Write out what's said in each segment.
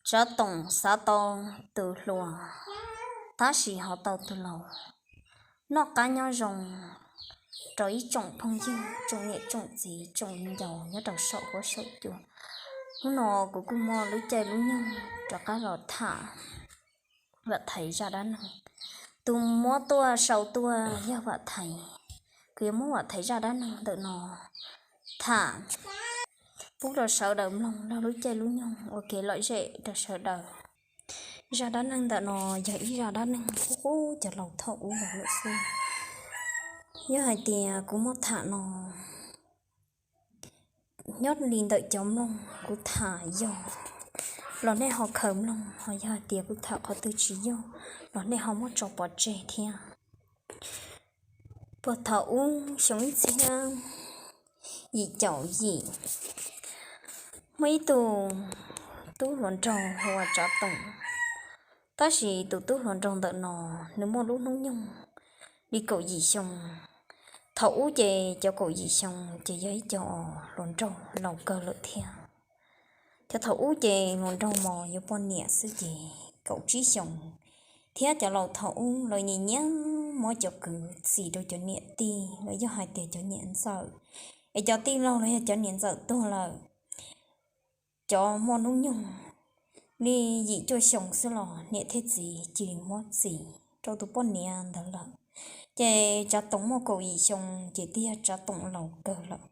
Tsav Toom xav tau tus hluas, tab sis ho tau tus laus, noj qab nyob zoo rau ib tsoom phooj ywg, tsoom niam tsoom txiv, tsoom viv ncaus nyob rau saum huab saum cua. Hnub no kuv kuj muaj lub caij lub nyoog rov qab los tham Vam Thaiv zaj dab neeg. Tus muab tuaj sau tuaj yog Vam Thaiv. Kuv yuav muab Vam Thaiv zaj dab neeg ntawm no tham pub rau sawv daws mloog lub caij lub nyoog ua kev lom zem rau sawv daws. Zaj dab neeg ntawm no yog ib zaj dab neeg qub qub cov laus thaum ub los lawm xwb. Yog hais tias kuv muab tham no nyob li ntawm cov mloog kuv tham yog los nej ho khaws mloog, ho yog hais tias kuv tham qhov twg tsis yog los nej ho muab tso pov tseg thiab. Puag thaum ub xyoo ib txhiab yim caum yim, muaj ib tug tub hluas nraug hu ua Tsav Toom. Tab sis tus tub hluas nraug ntawm no nws muaj lub hnub nyoog li kaum yim xyoo. Thaum ub ces cov kaum yim xyoo ces yog ib co hluas nraug laus kawg lawm thiab. Cov thaum ub ces hluas nraug mos yuav poj niam xwb ces kaum tsib xyoos, thiab cov laus thaum ub lawv nyiam nyiam muab cov kwv txis rau cov niam tij los yog hais tias cov niam ntxawm, es cov tij laug los yog cov niam ntxawm tuag lawm, cov muaj hnub nyoog li yim cuaj xyoo xwb los niam thiab txiv cia li muab txis rau tus poj niam ntawd lawm. Ces Tsav Toom muaj kaum yim xyoo ces twb yog Tsav Toom laus kawg lawm.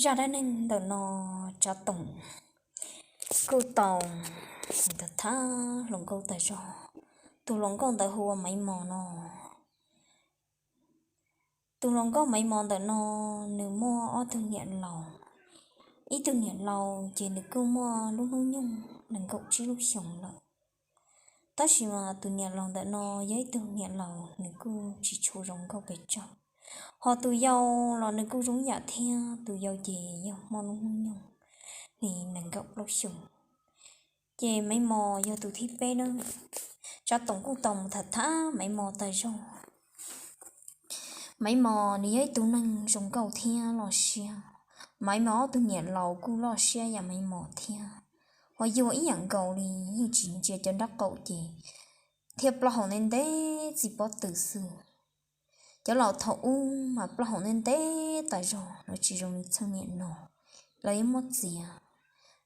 Zaj dab neeg ntawm no Tsav Toom kuj tau thab hluas nkauj tag zog. Tus hluas nkauj ntawd hu ua Maiv Mos no. Tus hluas nkauj Maiv Mos ntawm no nws muaj ob tug niam laus. Ib tug niam laus ces nws kuj muaj lub hnub nyoog nees nkaum tsib lub xyoos lawm. Tab sis mas tus niam laus ntawm no yog ib tug niam laus nws kuj tsis tshua zoo nkauj pes tsawg, ho tus yau los nws kuj zoo yam thiab, tus yau ces yog muaj lub hnub nyoog li nees nkaum plaub xyoos. Ces Maiv Mos yog tus thib peb na. Tsav Toom kuj tau mus tham thab Maiv Mos tag zog. Maiv Mos nws yog ib tug neeg zoo nkauj thiab loj siab. Maiv Mos ob tug niam laus kuj loj siab yam Maiv Mos thiab. Ho yuag ib yam nkaus li, yeej tsis ntsia cov nraub qaum ces thiaj plaub hau ntev ntev txij pob tw xwb. Cov laus thaum ub mas plaub hau ntev ntev tas zog, lawv tsis zoo li txheej niam no, lawv yuav muab txiav.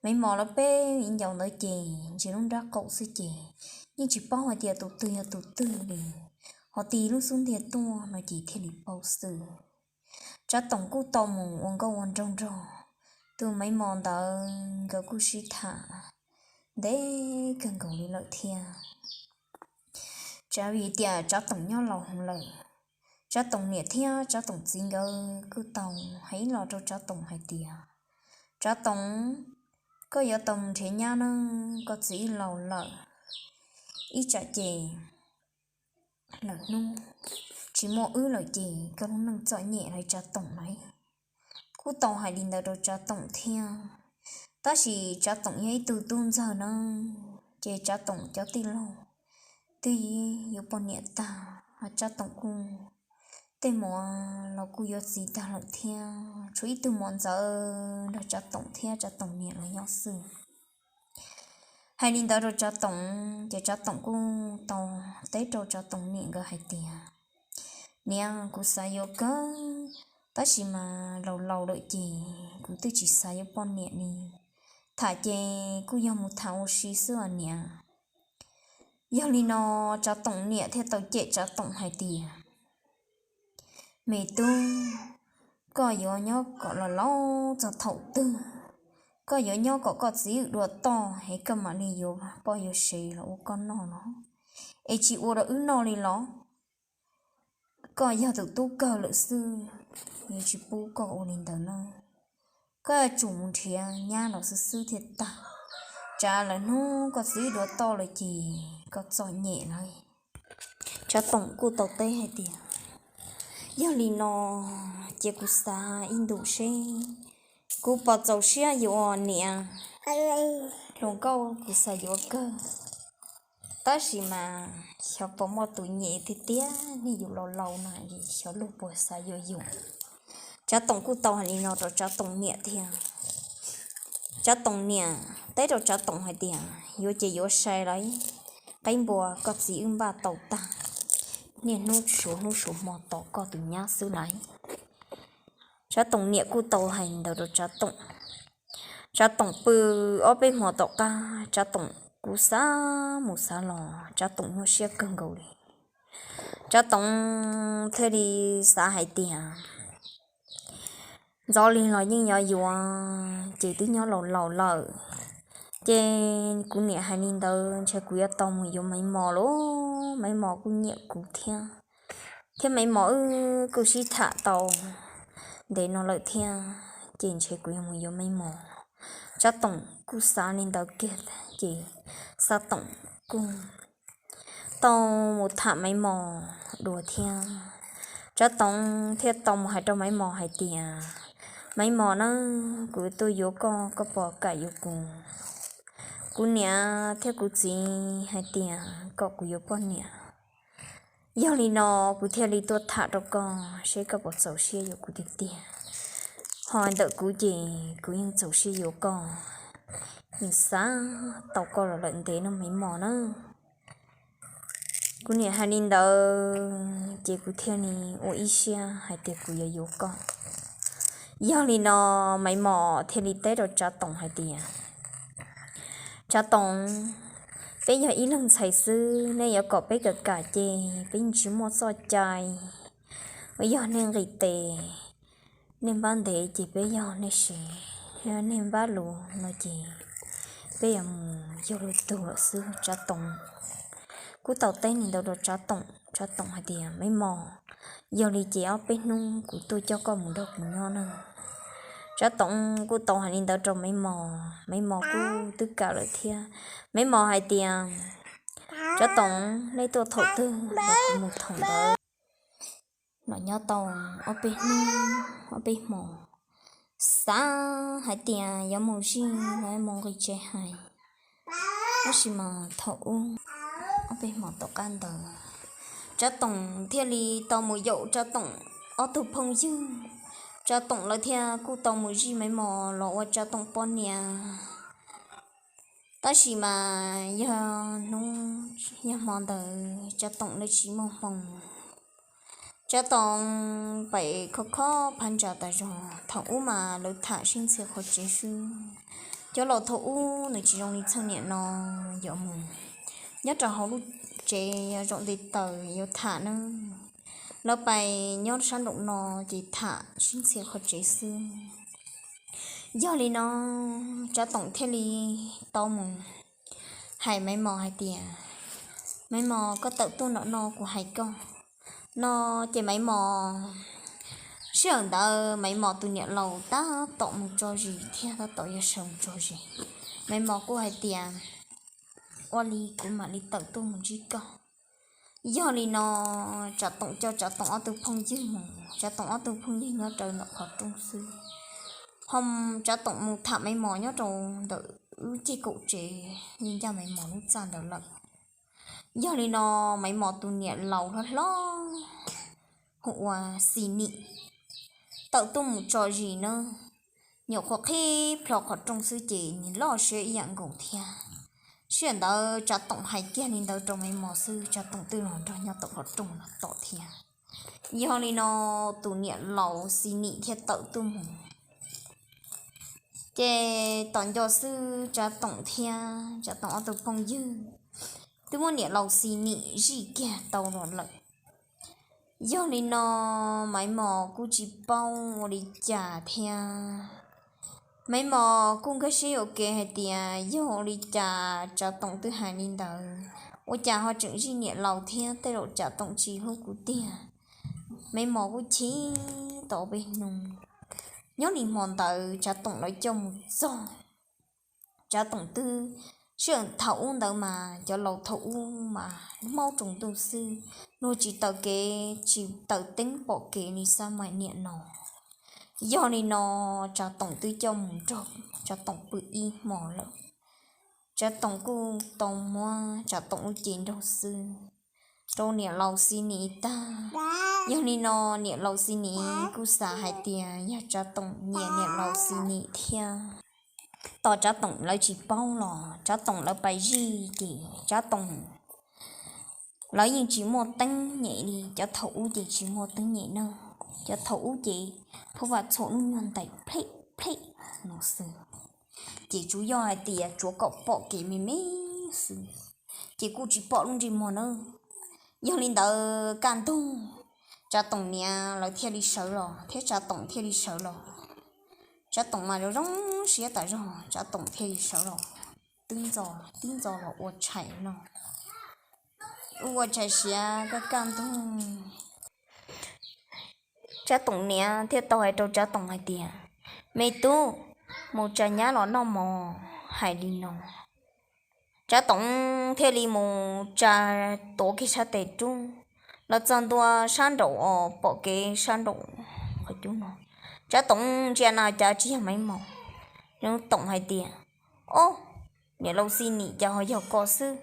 Maiv Mos lawv peb viv ncaus ntawd ces ntsia lub nraub qaum xwb ces yeej tsis paub hais tias tus twg yog tus twg li, ho tig lub xub ntiag tuaj no ces thiaj li paub xwb. Tsav Toom kuj tau mus ua nkauj ua nraug nrog tus Maiv Mos ntawd, nkawd kuj sib tham ntev kawg nkaus li lawm thiab. Tsam vim tias Tsav Toom nyob laus heev lawm, Tsav Toom niam thiab Tsav Toom txiv nkawd kuj tau hais ib los rau Tsav Toom hais tias, Tsav Toom, koj yuav tau mus nrhiav nyab nawb, koj txiv wb laus lawm, ib tsam ces lwm hnub tsis muaj wb lawm ces koj lub neej txom nyem lawm Tsav Toom lauj. Kuj tau hais li ntawd rau Tsav Toom thiab. Tab sis Tsav Toom yog ib tug tub ntxawg na, ces Tsav Toom cov tij laug twb yuav poj niam tag, ho Tsav Toom kuj tej muam los kuj yuav txiv tag lawm thiab, tshuav ib tug muam ntxawm nrog Tsav Toom thiab Tsav Toom niam los nyob xwb. Hais li ntawd rau Tsav Toom, ces Tsav Toom kuj tau teb rau Tsav Toom niam nkawd hais tias, Niam, kuv xav yuav kawg, tab sis mas laus laus lawm ces kuv twb tsis xav yuav poj niam li. Tham ces kuj yog mus tham ua si xwb os niam. Yog li no Tsav Toom niam thiaj tau cem Tsav Toom hais tias, Me tub, koj yuav nyob kom los laus txog thaum twg? Koj yuav nyob kom koj txiv wb dua toj es koj mam li yuav poj yuav sev los ua koj noj los? Es tsis ua rau wb noj li los? Koj yog tus tub kawg lawm xwb, yuav tsis pub koj ua li ntawd na. Koj yuav tsum mus nrhiav nyab los xwb xwb thiaj tag, tsam lwm hnub koj txiv wb dua toj lawm ces koj txom nyem lawm. Tsav Toom kuj tau teb hais tias, Yog li no ces kuv xav ib ntus seb kuv puas txaus siab yuav niam. Hluas nkauj kuv xav yuav kawg, tab sis mas xyov puas muaj tus nyiam tiag tiag, nej yus laus laus na, xyov luag puas xav yuav yus. Tsav Toom kuj tau hais li no rau Tsav Toom niam thiab. Tsav Toom niam teb rau Tsav Toom hais tias, yuav ces yuav sai lauj, qaib npua koj txiv wb npaj tau tag, niaj hnub suav hnub suav hmo tos koj tus nyab xwb lauj. Tsav Toom niam kuj tau hais ntawd rau Tsav Toom. Tsav Toom pw ob peb hmo tom qab, Tsav Toom kuj xav mus xav los, Tsav Toom nyuaj siab kawg nkaus li. Tsav Toom thiaj li xav hais tias, ntxov li los yeej yuav yuav, ces twb nyob laus laus lawm, ces kuv niam hais li ntawd ntshe kuv yuav tau mus yuav Maiv Mos lauj, Maiv Mos kuj nyiam kuv thiab, thiab Maiv Mos wb kuj sib tham tau ntev no lawm thiab, ces ntshe kuv yuav mus yuav Maiv Mos. Tsav Toom kuj xav li ntawd kiag, ces Tsav Toom kuj tau mus tham Maiv Mos dua thiab. Tsav Toom thiaj tau mus hais rau Maiv Mos hais tias, Maiv Mos na, kuv tuaj yuav koj, koj puas kam yuav kuv? Kuv niam thiab kuv txiv hais tias kom kuv yuav poj niam. Yog li no kuv thiaj li tuaj tham rau koj seb koj puas txaus siab yuav kuv tiag tiag. Ho ntawm kuv ces kuv yeej txaus siab yuav koj, yeej xav tau koj los lawm ntev no Maiv Mos na. Kuv niam hais li ntawd ces kuv thiaj li ua ib siab hais tias kuv yuav yuav koj. Yog li no Maiv Mos thiaj li teb rau Tsav Toom hais tias, Tsav Toom, peb yog ib leeg ntxhais xwb, nej yuav kom peb kam kam ces peb yeej tsis muaj txoj cai. Yog nej nqis tes, nej npab ntev ces peb yog nej sev, nej npab luv no ces peb yuav mus yog luag tug lawm xwb. Tsav Toom kuj tau teb li ntawd rau Tsav Toom. Tsav Toom hais tias, Maiv Mos, yog li ces ob peb hnub kuv tuaj coj koj mus nrog kuv nyob na. Tsav Toom kuj tau hais li ntawd rau Maiv Mos, Maiv Mos kuj twb kam lawm thiab. Maiv Mos hais tias, Tsav Toom, nej tuaj thaum twg los kuv mus thaum ntawd. Los nyob tau ob peb hnub ob peb hmo, xav hais tias yuav mus zij los mus nqis tsev hais, tab sis mas thaum ub ob peb hmo tom qab ntawd, Tsav Toom thiaj li tau mus yaum Tsav Toom ob tug phooj ywg. Tsav Toom lawv thiaj kuj tau mus zij Maiv Mos los ua Tsav Toom poj niam. Tab sis mas yog hnub yog hmo ntawd Tsav Toom lawv tsis muaj hmoo. Tsav Toom pem khob khob phab ntsa tas zog, thaum ub mas lawv tham sib ntxhi qhov tsev xwb. Cov laus thaum ub nws tsis zoo li txheej niam no yuav mus nyob rau hauv lub tsev zaum ntiv taws yuav tham na. Lawv pais nyob sab nraum no ces tham sib ntxhi qhov tsev xwb. Yog li no Tsav Toom thiaj li tau mus hais Maiv Mos hais tias, Maiv Mos, koj tawm tuaj nram no kuv hais koj no. Ces Maiv Mos, sij hawm ntawd Maiv Mos tus niam laus tab tom mus tso zis thiab tab tom yuav sawv mus tso zis. Maiv Mos kuj hais tias, ua li kuv mam li tawm tuaj mus ntsib koj. Yog li no Tsav Toom coj Tsav Toom ob tug phooj ywg mus, Tsav Toom ob tug phooj ywg nyob rau ntawm qhov rooj xwb. Ho Tsav Toom mus tham Maiv Mos nyob rau ntawm lub ceg kaum tsev yeej ncaj Maiv Mos lub txaj ntawd lawm. Yog li no Maiv Mos tus niam laus hlob hlob hu ua Xis Nim tawm tuaj mus tso zis na. Nyuam qhuav qhib plho qhov rooj xwb ces nws loj siab ib yam nkaus thiab. Sij hawm ntawd Tsav Toom hais kiag li ntawd rau Maiv Mos xwb, Tsav Toom twb los nrog nyob tom qhov rooj los tom thiab. Yog li no tus niam laus Xis Nim thiaj tawm tuaj mus. Ces tom nco xwb Tsav Toom thiab Tsav Toom ob tug phooj ywg twb muab niam laus Xis Nim zij kiag tau los lawm. Yog li no Maiv Mos kuj tsis paub ua li cas thiab. Maiv Mos kuj nkag siab yuam kev hais tias yog ua li cas Tsav Toom twb hais li ntawd, ua cas ho tseem zij niam laus thiab, tej zaum Tsav Toom tsis hlub kuv tiag. Maiv Mos kuj chim tau peb hnub. Nyob li hmo ntawd Tsav Toom lawv coj mus txog. Tsav Toom twb, sij hawm thaum ub ntawd mas cov laus thaum ub mas maub tsaus ntuj xwb, luag tsis taws kev tsis taws teeb pom kev li xab mais niam no. Yog li no Tsav Toom twb coj mus nrog Tsav Toom pw ib hmo lawm. Tsav Toom kuj tau muab Tsav Toom lub cev nrog xwb rau niam laus Xis Nim tag. Yog li no niam laus Xis Nim kuj xav hais tias yog Tsav Toom nyiam niam laus Xis Nim thiab. tos Tsav Toom lawv tsis paub los Tsav Toom lawv pais zij ces Tsav Toom lawv yeej tsis muaj teeb nyem li, cov thaum ub ces tsis muaj teeb nyem na. Cov thaum ub ces pheej vaj txhua hnub nyuag ntais plhem plhem no xwb, ces tsuas yog hais tias tsuav kom pom kev me me xwb, ces kuj tsis pom lub ntsej muag na. Yog li ntawd kaj ntug Tsav Toom niam lawv thiaj li sawv los thiab Tsav Toom thiaj li sawv los. Tsav Toom mas zoo zoo siab tas zog, Tsav Toom thiaj li sawv los, twb ntxo, tib ntxo los ua tshais no, ua tshais siav kaj kaj ntug. Tsav Toom niam thiaj tau hais rau Tsav Toom hais tias, Me tub, mus tsa nyab los noj mov, hais li no. Tsav Toom thiaj li mus tsa, tuav kiag sab tes rub los txog ntua sab nraum os, pom kev sab nraum qhov cub no. Tsav Toom ntsia na cas tsis yog Maiv Mos. Tsav Toom hais tias, Ob, niam laus Xi Nim, cas ho yog koj xwb?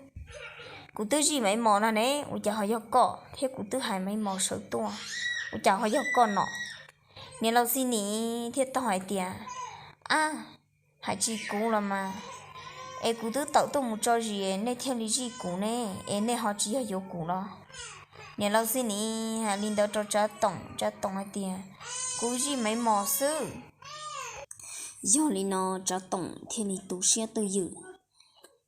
Kuv twb zij Maiv Mos no ne, ua cas ho yog koj? Thiab kuv twb hais Maiv Mos sawv tuaj, ua cas ho yog koj no? Niam laus Xi Nim thiaj tau hais tias, Ab, hais tsis kuv los mas, es kuv twb tawm tuaj mus tso zis nej thiaj li zij kuv ne, es nej ho tsis yog yuav kuv los? Niam laus Xi Nim hais li ntawd rau Tsav Toom, Tsav Toom hais tias, Kuv zij Maiv Mos xwb. Yog li no Tsav Toom thiaj li tu siab twj ywm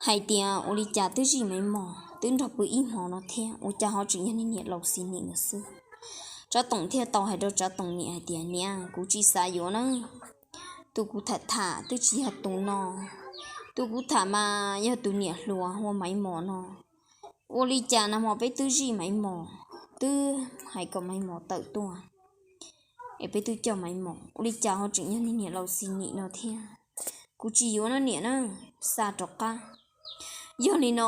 hais tias, Ua li cas twb zij Maiv Mos, twb nrog pw ib hmo no thiab, ua cas ho tseem yog niag niam laus Xi Nim no xwb? Tsav Toom thiaj tau hais rau Tsav Toom niam hais tias, Niam, kuv tsis xav yuav na. Tus kuv tham tham twb tsis yog tus no, tus kuv tham mas yog tus niam hluas hu ua Maiv Mos no. Ua li cas nag hmo peb twb zij Maiv Mos, twb hais kom Maiv Mos tawm tuaj, es peb twb coj Maiv Mos, ua li cas ho tseem yog niag niam laus Xi Nim no thiab? Kuv tsis yuav no niam na, xa rov qab. Yog li no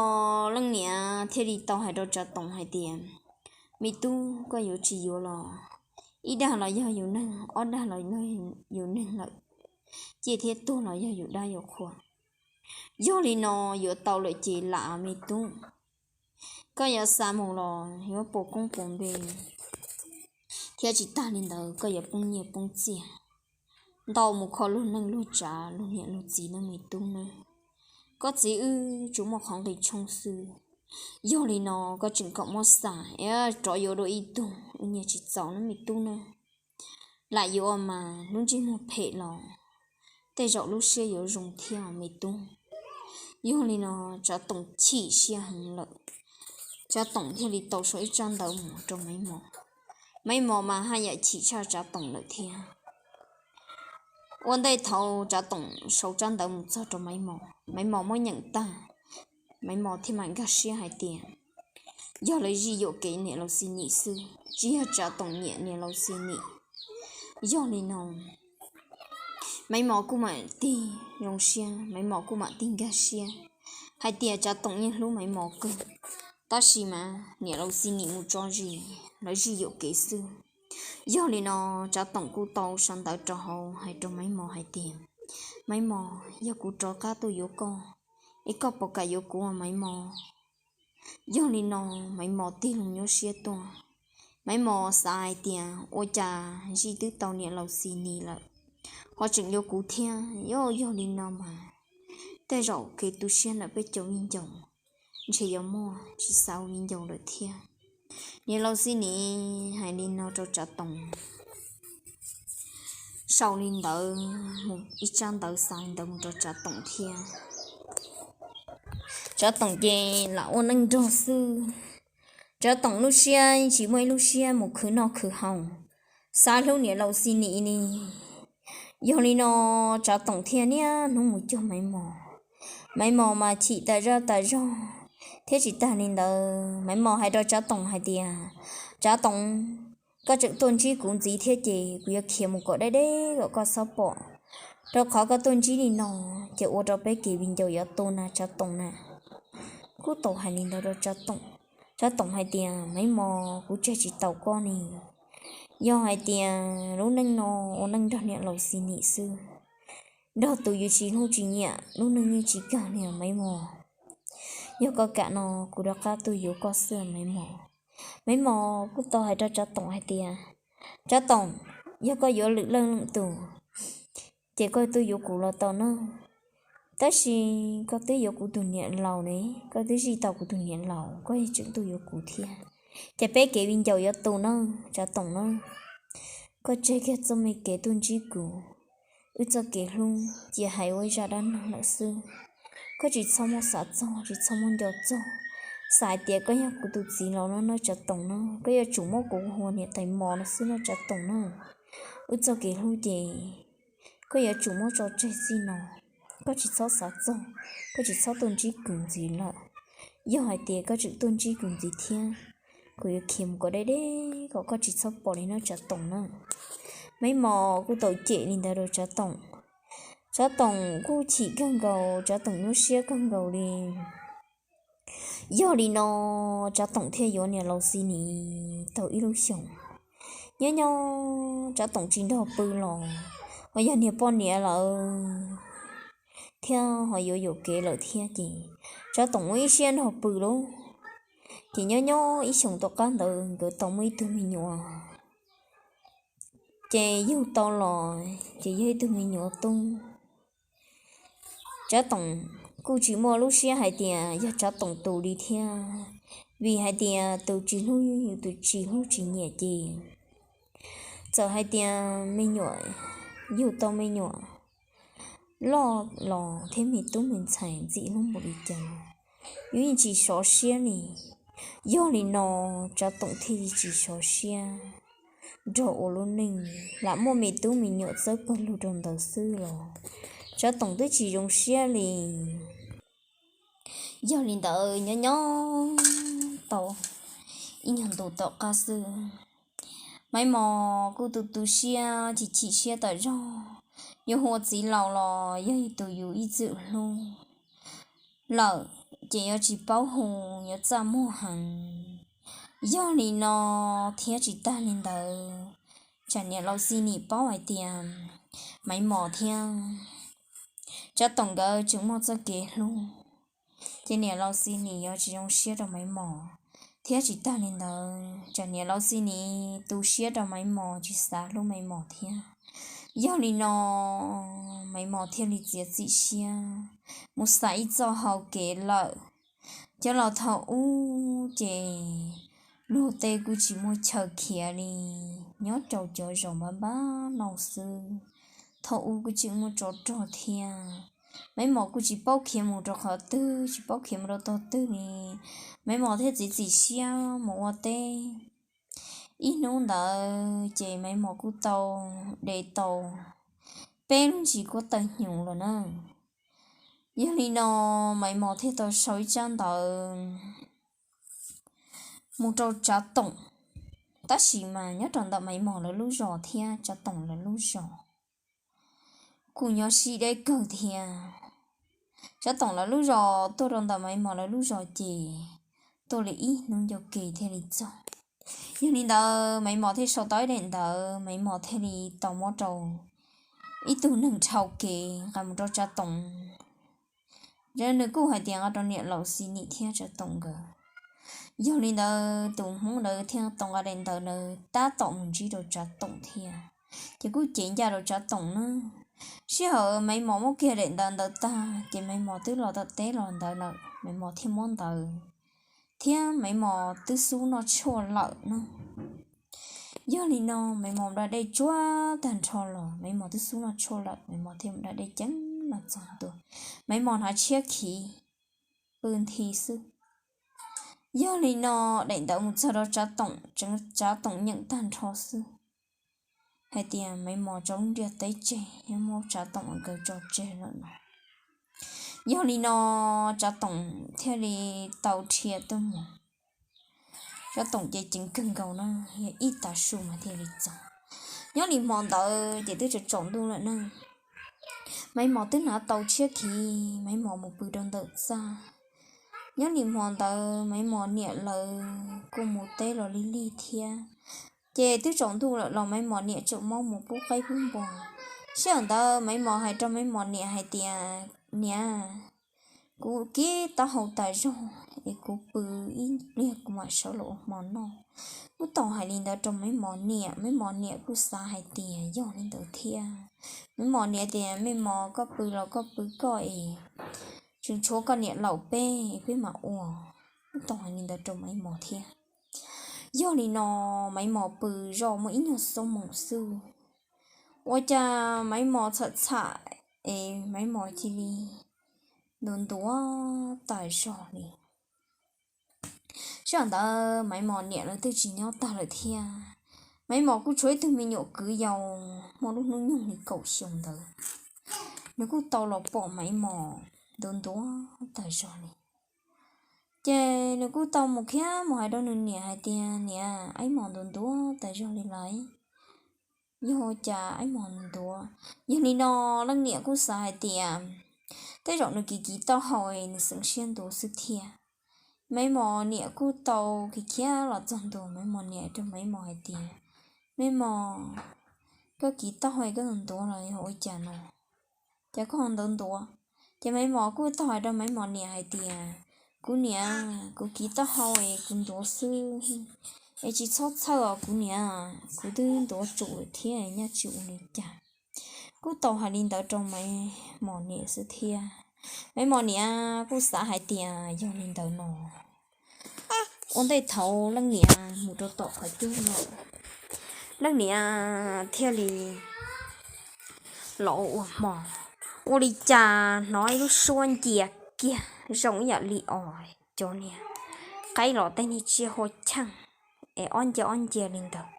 leej niam thiaj li tau hais rau Tsav Toom hais tias, Me tub, koj yuav tsis yuav los? Ib dag los yog yus neeg, ob dag los yog yus neeg lawm, ciaj thiab tuag los yog yus dab yus qhua. Yog li no yuav tau lawm ces lam me tub, koj yuav xa mus los yuav puas koob puas npe, thiab tsis tag li ntawd koj yuav poob nyiaj poob txiaj ntau mus kho luag neej luag tsav luag niam luag txiv nawb me tub nawb. Koj txiv wb tsuas muaj qhov nqi tshoob xwb, yog li no koj tseem kom muab xa es rov yuav dua ib tug wb nyiaj tsis txaus nawb me tub nawb. Lam yuav mas lub ntsej muag phem los tej zaum lub siab yuav zoo thiab me tub. Yog li no Tsav Toom chim siab heev lawm, Tsav Toom thiaj li tau sau ib tsab ntawv mus rau Maiv Mos. Maiv Mos mas haj yam chim tshaj Tsav Toom lawm thiab. Ua ntej thaum Tsav Toom sau tsab ntawv mus txog rau Maiv Mos, Maiv Mos muab nyeem tag, Maiv Mos thiaj mam nkag siab hais tias, Yog lawv zij yuam kev niam laus Xi Nim xwb, tsis yog Tsav Toom nyiam niam laus Xi Nim. Yog li no Maiv Mos kuj mam tig zoo siab, Maiv Mos kuj mam tig nkag siab hais tias Tsav Toom yeej hlub Maiv Mos kawg, tab sis mas niam laus Xi Nim mus tso zis, lawv zij yuam kev xwb. Yog li no Tsav Toom kuj tau sau ntawv rau hauv hais rau Maiv Mos hais tias, Maiv Mos, yog kuv rov qab tuaj yuav koj, es koj puas kam yuav kuv Maiv Mos? Yog li no Maiv Mos tig loo nyuaj siab tuaj. Maiv Mos xav hais tias, Ua cas zij twb tau niam laus Xi Nim lawm ho tseem yuav kuv thiab? Yog, yog li no mas tej zaum kev tu siab ntawm peb cov viv ncaus ntshe yuav muaj, tsis xav ua viv ncaus lawm thiab. Niam laus Xi Nim hais li no rau Tsav Toom, sau li ntawd, ib tsab ntawv xa li ntawd mus rau Tsav Toom thiab. Tsav Toom ces lam ua neej nrog xwb. Tsav Toom lub siab tsis muaj ib lub siab mus khwv noj khwv haus, xav hlub niam laus Xi Nim li. Yog li no Tsav Toom thiaj niaj hnub mus cuag Maiv Mos. Maiv Mos mas chim tas zaj tas zog, thiab tsis tag li ntawd Maiv Mos hais rau Tsav Toom hais tias, Tsav Toom, koj tseem tuaj ntsib kuv ntxiv thiab ces kuv yuav khiav mus kom deb deb kom koj txhob pom, rau qhov koj tuaj ntsib li no ces ua rau peb kev viv ncaus yuav tu na Tsav Toom na. Kuj tau hais li ntawd rau Tsav Toom. Tsav Toom hais tias, Maiv Mos, kuv tseg tsis tau koj ne, yog hais tias lub neej no ua neej nrog niam laus Xi Nim xwb, nrog tus yus tsis hlub tsis nyiam lub neej yeej tsis kawg li Maiv Mos. Yog koj kam no kuv rov qab tuaj yuav koj xwb Maiv Mos. Maiv Mos kuj tau hais rau Tsav Toom hais tias, Tsav Toom, yog koj yuav lwm leej leej tus ces koj tuaj yuav kuv los tau nawb. Tab sis koj twb yuav kuv tus niam laus ne, koj twb zij tau kuv tus niam laus, koj yeej tseem tuaj yuav kuv thiab. Ces peb kev viv ncaus yuav tu na, Tsav Toom na. Koj tseg kiag txoj me kev tuaj ntsib kuv, wb txoj kev hlub cia hais ua ib zaj dab neeg lawm xwb. Koj tsis txhob muab xav txog, tsis txhob muab nco txog. Xav hais tias koj yog kuv tus txiv laus no na Tsav Toom na, koj yuav tsum muab kuv ua niam tais mos no xwb no Tsav Toom na. Wb txoj kev hlub ces koj yuav tsum muab tso tseg txij no. Koj tsis txhob xav txog, koj tsis txhob tuaj ntsib kuv ntxiv lawm. Yog hais tias koj tseem tuaj ntsib kuv ntxiv thiab, kuv yuav khiav mus kom deb deb kom koj tsis txhob pom li no Tsav Toom na. Maiv Mos kuj tau cem li ntawd rau Tsav Toom. Tsav Toom kuj chim kawg nkaus, Tsav Toom nyuaj siab kawg nkaus li. Yog li no, Tsav Toom thiaj yuav niam laus Xi Nis tau ib lub xyoos. Nyob nyob Tsav Toom tsis nrog pw los, ho yog niag poj niam lawm thiab ho yuav yuam kev lawm thiab ces Tsav Toom muaj ib siab nrog pw lauj. Ces nyob nyob ib xyoos tom qab ntawd nkawd tau muaj ib tug me nyuam, ces yug tau los ces yog ib tug me nyuam tub. Tsav Toom kuj tsis muaj lub siab hais tias yog Tsav Toom tus li thiab, vim hais tias tus tsis hlub yus, tus tsis hlub tsis nyiam ces txawm hais tias me nyuam, yug tau me nyuam loj los thiab me tub me ntxhais ntxim hlub npaum li cas los yus yeej tsis sov siab li. Yog li no Tsav Toom thiaj li tsis sov siab nrog ua lub neej, lam muaj me tub me nyuam txawb pawg lug rau ntawd xwb los Tsav Toom twb tsis zoo siab li. Yog li ntawd nyob nyob tau ib nyuag ntu tom qab xwb, Maiv Mos kuj tu tu siab chim chim siab tawm zog. Yuav hu ua txiv laus los yog tus yus ib txwm hlub lawm ces yuav tsis paub hu, yuav txaj muag heev. Yog li no thiab tsis tag li ntawd, tsam niam laus Xi Nis paub hais tias Maiv Mos thiab Tsav Toom nkawd tseem muaj txoj kev hlub, ces niam laus Xi Nis yuav tsis zoo siab rau Maiv Mos. Thiab tsis tag li ntawd, tsam niam laus Xi Nis tu siab rau Maiv Mos, tsis xav hlub Maiv Mos thiab. Yog li no Maiv Mos thiaj li txiav txim siab mus xaiv ib txoj hau kev lawm. Cov laus thaum ub ces luag tej kuj tsis muaj chaw khiav li, nyob rau cov zos npab npab no xwb. Thaum ub kuj tseem muaj tsov rog thiab. Maiv Mos kuj tsis paub khiav mus rau qhov twg, tsis paub khiav mus rau tog twg li. Maiv Mos thiaj txiav txim siab mus ua teb. Ib hnub ntawd ces Maiv Mos kuj tau de tau peb lub ntsis kuab tawg hnyuv lawm na. Yog li no Maiv Mos thiaj tau sau ib tsab ntawv mus rau Tsav Toom. Tab sis mas nyob rau ntawm Maiv Mos lawv lub zos thiab Tsav Toom lawv lub zos kuj nyob sib deb kawg thiab. Tsav Toom lawv lub zos tuaj rau ntawm Maiv Mos lawv lub zos ces tuaj li ib hnub ncauj ke thiaj li txog. Yog li ntawd Maiv Mos thiaj sau tau ib daim ntawv, Maiv Mos thiaj li tau muab rau ib tug neeg dhau kev nqa mus rau Tsav Toom. Nws kuj hais tias nqa rau niam laus Xi Nim thiab Tsav Toom nkawd. Yog li ntawd tus Hmoob ntawd thiaj tau nqa daim ntawv ntawd tab tom mus ntsib rau Tsav Toom thiab, ces kuj cev ncaj rau Tsav Toom na. Sij hawm Maiv Mos muab kiag daim ntawv ntawd tag ces Maiv Mos twb los tom teb los ntawd lawm, Maiv Mos thiaj muab ntawv thiab Maiv Mos twb xub noj tshuaj lawm na. Yog li no Maiv Mos da dej tsuag tag nrho los Maiv Mos twb xub noj tshuaj lawm, Maiv Mos thiaj mus da dej ceev los txog ntua. Maiv Mos hnav tshiab khiv pw nthi xwb. Yog li no daim ntawv mus txog rau Tsav Toom, Tsav Toom nyeem tag nrho xwb hais tias Maiv Mos tso lub ntiaj teb tseg, muab Tsav Toom nkawd tso tseg lawm no. Yog li no Tsav Toom thiaj li tau dhia tuaj mus. Tsav Toom ces ceev kawg nkaus na, yog ib tav su mas thiaj li txog. Nyob li hmo ntawd ces twb tsaus ntuj lawm na. Maiv Mos twb hnav tau tshiab khiv, Maiv Mos mus pw rau ntawm txaj. Nyob li hmo ntawd Maiv Mos niam lawv kuj mus teb los lig lig thiab, ces twb tsaus ntuj lawm los Maiv Mos niam tseem muab mus pub qaib pub npua. Sij hawm ntawd Maiv Mos hais rau Maiv Mos niam hais tias, Niam, kuv kib taub hau tas zog es kuv pw ib pliag kuv mam sawv los ua hmo noj. Kuj tau hais li ntawd rau Maiv Mos niam, Maiv Mos niam kuj xav hais tias yog li ntawd thiab. Maiv Mos niam tias, Maiv Mos, koj pw los koj pw koj es, tseem tshuav koj niam laus peb, peb mam ua. Kuj tau hais li ntawd rau Maiv Mos thiab. Yog li no Maiv Mos pw zoj muaj ib nyuag xuab moos xwb, ua cas Maiv Mos txham txham es Maiv Mos cia li ntuav ntuav tas zog li. Sij hawm ntawd Maiv Mos niam lawv twb tsis nyob tag lawm thiab. Maiv Mos kuj tshuav ib tug me nyuam kwv yau muaj lub hnub nyoog li kaum xyoo ntawd, nws kuj tau los pom Maiv Mos ntuav ntuav tas zog li. Ces nws kuj tau mus khiav mus hais rau nws niam hais tias, Niam, Maiv Mos ntuav ntuav tas zog li lawm, yog ua cas Maiv Mos ntuav? Yog li no leej niam kuj xav hais tias tej zaum nws kiv kiv taub hau nws xeev siab ntuav xwb thiab. Maiv Mos niam kuj tau khiav khiav los txog ntua, Maiv Mos niam rau Maiv Mos hais tias, Maiv Mos, koj kiv taub hau koj ntuav los yog ua cas no, cas koj ho ntuav ntuav? Ces Maiv Mos kuj tau hais rau Maiv Mos niam hais tias, Kuv niam, kuv kiv taub hau es kuv ntuav xwb, es tsis txhob txhawj os kuv niam, kuv twb ntuav tsum lawm thiab, nyaj tsis ua li cas. Kuj tau hais li ntawd rau Maiv Mos niam xwb thiab. Maiv Mos niam kuj xav hais tias yog li ntawd no, ua ntej thaum leej niam mus rau tom qhov cub no, leej niam thiaj li los ua ua hmo, ua li cas hnov ib lub suab ncia kiag zoo ib yam li os cov niag qaib los tej niag tsiaj hua cheej es ob ncia ob ncia li ntawd.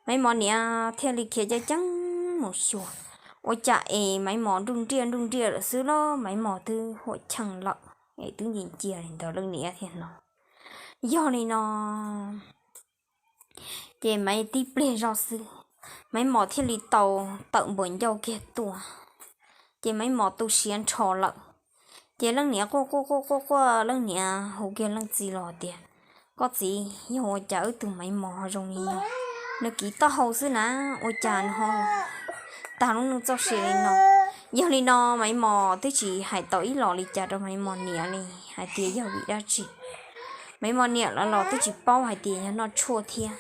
Maiv Mos niam thiaj li khiav ceev ceev mus xyuas, ua cas es Maiv Mos nruj nriaj nruj nriaj lawm xwb los Maiv Mos twb hua cheej lawm es twb ncia ncia li ntawd leej niam thiaj hnov. Yog li no ces Maiv tib pliag zoj xwb, Maiv Mos thiaj li tau tawm npuas ncauj kiag tuaj, ces Maiv Mos tu siav nrho lawm. Ces leej niam quaj quaj quaj quaj quaj, leej niam hu kiag leej txiv los tias, Koj txiv, yog ua cas wb tug Maiv Mos zoo li no? Nws kiv taub hau xwb na, ua cas nws ho tag lub neej txoj sia li no? Yog li no Maiv Mos twb tsis hais tau ib los li cas rau Maiv Mos niam li hais tias yog vim dab tsi. Maiv Mos niam lawv los twb tsis paub hais tias yog noj tshuaj thiab.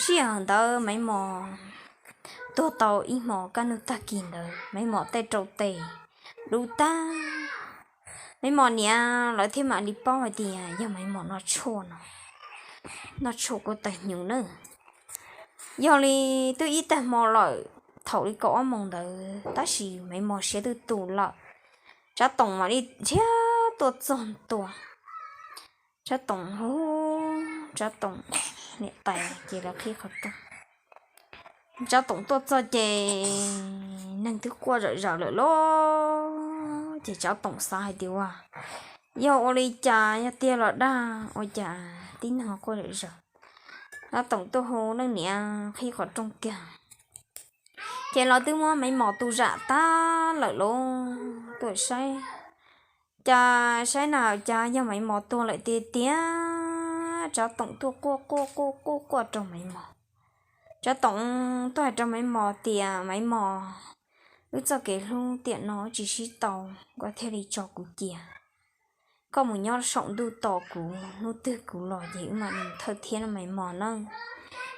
Sij hawm ntawd Maiv Mos tuag tau ib hmo kaj ntug tag kis ntawd Maiv Mos tej rau tes dub tag. Maiv Mos niam lawv thiaj mam li paub hais tias yog Maiv Mos noj tshuaj no, noj tshuaj kuj tawg hnyuv na. Yog li twb ib tag hmo lawm, thaum li kaum ob moos ntawd tab sis Maiv Mos siav twb tu lawm, Tsav Toom mam li nrhiav tuaj txog ntua. Tsav Toom hu, Tsav Toom niam tais ces lawv qhib qhov rooj. Tsav Toom tuaj txog ces neeg twb quaj zawm zaws lawm lauj. Ces Tsav Toom xav hais tias ua, yog ua li cas, yog tiag los dag, ua cas tib neeg quaj zawm zaws. Tsav Toom tuaj hu leej niam qhib qhov rooj kiag, ces lawv twb muab Maiv Mos tu zam tag lawm lauj. Tuaj saib, cas saib na cas yog Maiv Mos tuag lawm tiag tiag. Tsav Toom tuaj quaj quaj quaj quaj quaj rau Maiv Mos. Tsav Toom tuaj hais rau Maiv Mos tias, Maiv Mos, wb txoj kev hlub tiam no tsis sib tau, koj thiaj li tso kuv cia. Koj mus nyob saum ntuj tos kuv, hnub twg kuv los ces wb mam li thawj thiab no Maiv Mos na.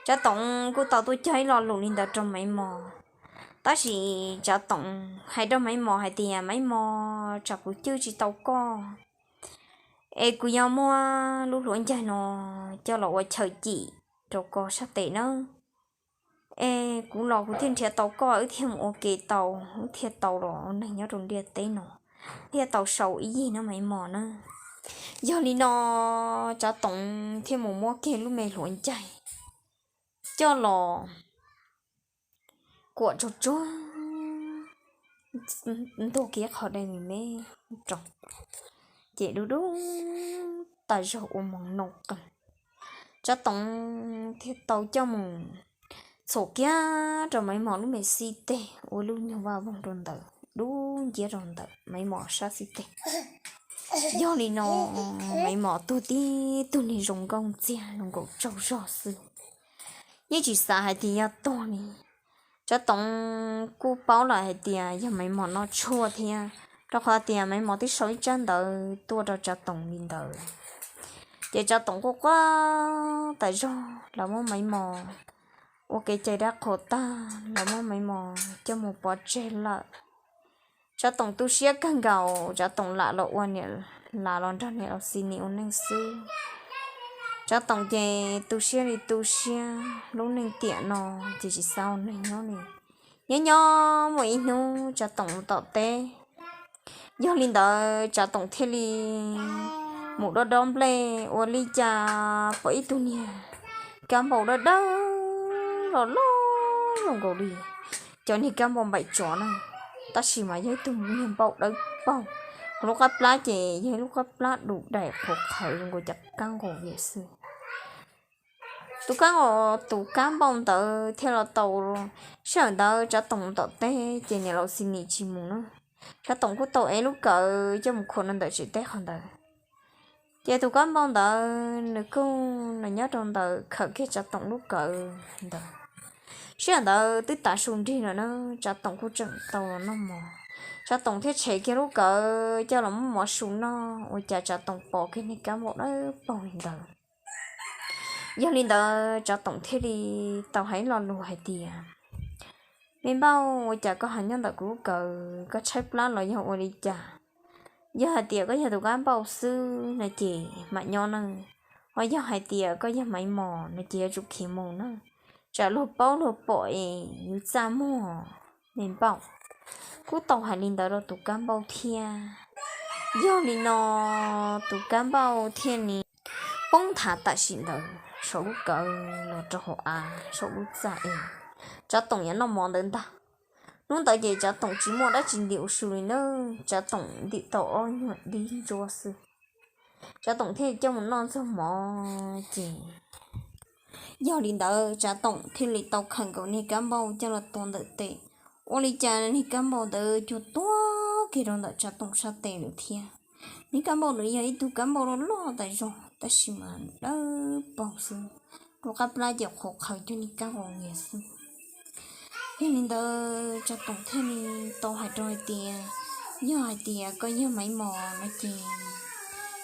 Tsav Toom kuj tau tuaj cog ib lo lus li ntawd rau Maiv Mos, tab sis Tsav Toom hais rau Maiv Mos hais tias, Maiv Mos, tsam kuv cwj tsis tau koj es kuv yuav muab lub hluav ncaig no coj los ua chaw cim rau koj sab tes nawb. Es kuv los kuv thiaj nrhiav tau koj, wb thiaj mus ua ke tau, wb thiaj tau los ua neeg nyob rau ntiaj teb no, thiaj tau sau ib yig no Maiv Mos na. Yog li no Tsav Toom thiaj mus muab kiag lub me hluav ncaig coj los kuam tsuag tsuag, ntug kiag qhov dej me me rau, ces dub dub tas zog ua moos noo qees. Tsav Toom thiaj tau coj mus txhuam kiag rau Maiv Mos lub me xib teg ua lub nyuag vaj voog rau ntawd, dub nciab rau ntawm Maiv Mos sab xib teg. Yog li no Maiv Mos tuag tib tug niag zoo nkauj ntxiag zoo nkaus tsaug zog xwb, yeej tsis xav hais tias yog tuag li. Tsav Toom kuj paub lawm hais tias yog Maiv Mos noj tshuaj thiab, rau qhov tias Maiv Mos twb sau ib tsab ntawv tuaj rau Tsav Toom li ntawd. Ces Tsav Toom quaj quaj tas zog, lawv muab Maiv Mos ua kev cai dab qhuas tag, lawv muab Maiv Mos coj mus pov tseg lawm. Tsav Toom tu siab kawg nkaus, Tsav Toom lam los ua niam, lam los nrog niam laus Xis Nis ua neej xwb. Tsav Toom ces tu siab li tu siab, lub neej tiam no ces tsis xav ua neeg nyob li. Nyob nyob muaj ib hnub Tsav Toom mus tom teb, yog li ntawd Tsav Toom thiaj li mus dob dob nplej, ua li cas pom ib tug niag kab npauj dawb dawb loj loj zoo nkaus li cov niag kab npauj npaim tsov na, tab sis mas yog ib tug niag npauj dawb paug. Hauv lub qab plab ces yog ib lub qab plab du daim qhuav qhawv zoo nkaus cov kab nqus xwb. Tus kab nqus, tus kab npauj ntawd thiaj los tau. Sij hawm ntawd Tsav Toom tom teb ces niam laus Xis Nis tsis mus na. Tsav Toom kuj tau ev lub kawm coj mus khuam rau ntawm tsev teb qhov ntawd. Ces tus kab npauj ntawd nws kuj nws nyob rau ntawd khawm kiag Tsav Toom lub kawm ntawd. Sij hawm ntawd twb tav su nrig lawm na, Tsav Toom kuj tseem tau los noj mov. Tsav Toom thiaj tshem kiag lub kawm coj los muab mov su noj, ua cas Tsav Toom pom kiag niag kab npauj dawb paug li ntawd. Yog li ntawd Tsav Toom thiaj li tau hais lo lus hais tias, Me npauj, ua cas koj ho nyob ntawm kuv lub kawm, koj tshaib plab los yog ua li cas? Yog hais tias koj yog tus kab npauj xwb no ces mam nyob na, ho yog hais tias koj yog Maiv Mos no ces yuav tsum khiav mus na, tsam luag paub luag pom es yus txaj muag. Me npauj kuj tau hais li ntawd rau tus kab npauj thiab. Yog li no tus kab npauj thiaj li poob nthav tam sim ntawd saum lub kawm los rau hauv av saum lub txaj es Tsav Toom yuav noj mov ntawd ntag. Hnub ntawd ces Tsav Toom tsis muaj dab tsi ntim ua su li na, Tsav Toom ntim tau ob nyuag dib ntsuab xwb. Tsav Toom thiaj coj mus noj txog mov ces yog li ntawd Tsav Toom thiaj li tau khawm nkaus niag kab npauj coj los tua ntawm tes. Ua li cas niag kab npauj ntawd cuag tuag kiag rau ntawm Tsav Toom sab tes lawm thiab. Niag kab npauj ntawd yog ib tug kab npauj loj loj tas zog tab sis mas dawb paug xwb, lub qab plab ces qhuav qhawv cuag niag kab nqus xwb. Yog li ntawd Tsav Toom thiaj li tau hais rau hais tias, yog hais tias koj yog Maiv Mos no ces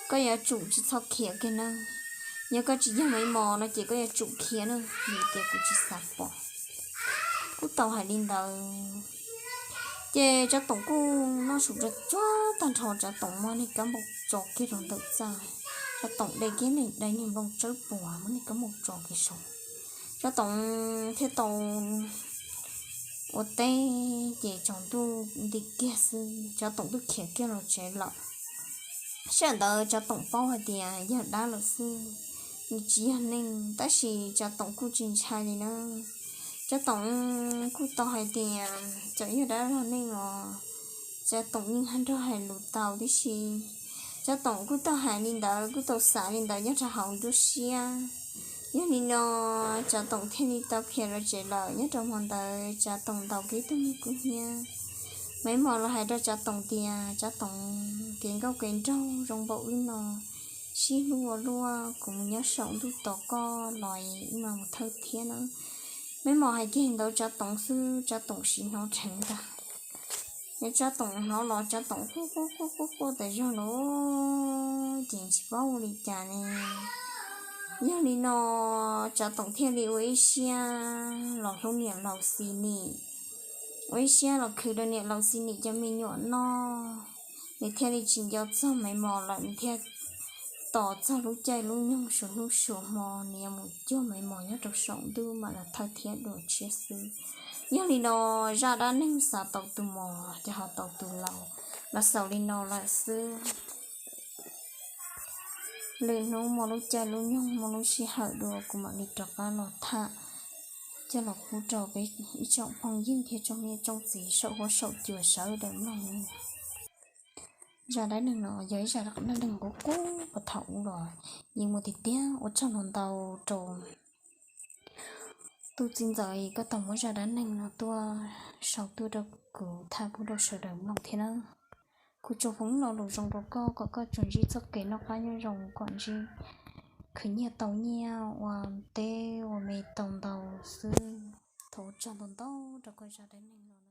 koj yuav tsum tsis txhob khiav kiag na. Yog koj tsis yog Maiv Mos no ces koj yuav tsum khiav na, vim tias kuv tsis xav pom. Kuj tau hais li ntawd ces Tsav Toom kuj noj su tsuag tag nrho, Tsav Toom muab niag kab npauj tso kiag rau ntawm txaj. Tsav Toom de kiag niag dai niag nplooj tsawb puas muab niag kab npauj tso kiag saud. Tsav Toom thiaj tau ua teb ces tsaus ntuj nti kiag xwb Tsav Toom twb khiav kiag los tsev lawm. Sij hawm ntawd Tsav Toom paub hais tias yog dab lawm xwb, nws tsis yog neeg, tab sis Tsav Toom kuj tsis ntshai li na. Tsav Toom kuj tau hais tias txawm yog dab los neeg los Tsav Toom yeej nrog hais lus tau tib si. Tsav Toom kuj tau hais li ntawd kuj tau xav li ntawd nyob rau hauv nruab siab. Yog li no Tsav Toom thiaj li tau khiav los tsev lawm. Nyob rau hmo ntawd Tsav Toom ntaus kiag ib tug niag kub hnyiab. Maiv Mos los hais rau Tsav Toom tias, Tsav Toom, kev nkauj kev nraug zoo npaum li no, sib hlub ua luaj, kuv mus nyob saum ntuj tos koj los wb mam mus thawj thiab na. Maiv Mos hais kiag ntawd Tsav Toom xwb Tsav Toom sim hnov dheev ntag. Yog Tsav Toom hnov los Tsav Toom quaj quaj quaj quaj tas zog lawm ces tsis paub ua li cas ne. Yog li no Tsav Toom thiaj li ua ib siab los hlub niam laus Xis Nis, ua ib siab los khwv rau niam laus Xis Nis cov me nyuam noj. Nws thiaj li tsis nco txog Maiv Mos lawm, nws thiaj tos txog lub caij lub nyoog suav hnub suav hmo nws yuav mus cuag Maiv Mos nyob rau saum ntuj mam los thawj thiab dua tshiab xwb. Yog li no zaj dab neeg xav tau tus mos ces ho tau tus laus los xaus li no lawm xwb. Lwm hnub muaj lub caij lub nyoog muaj lub sij hawm dua kuv mam li rov qab los tham coj los pub rau peb ib tsoom phooj ywg thiab tsoom niam tsoom txiv saum huab saum cua sawv daws mloog. Zaj dab neeg no yog ib zaj dab neeg qub qub puag thaum ub los yeej muaj tiag tiag. Ua tsaug ntau ntau rau tus txiv ntxawm koj tau muab zaj dab neeg no tuaj sau tuaj rau kuv tham pub rau sawv daws mloog thiab na. Kuv tsuas foom lo lus zoo rau koj kom koj tsuas ntsib txoj kev noj qab nyob zoo, kom ntsib khwv nyiaj tau nyiaj, ua teb ua me tau ntau xwb. Thov ua tsaug ntau ntau rau koj zaj dab neeg no.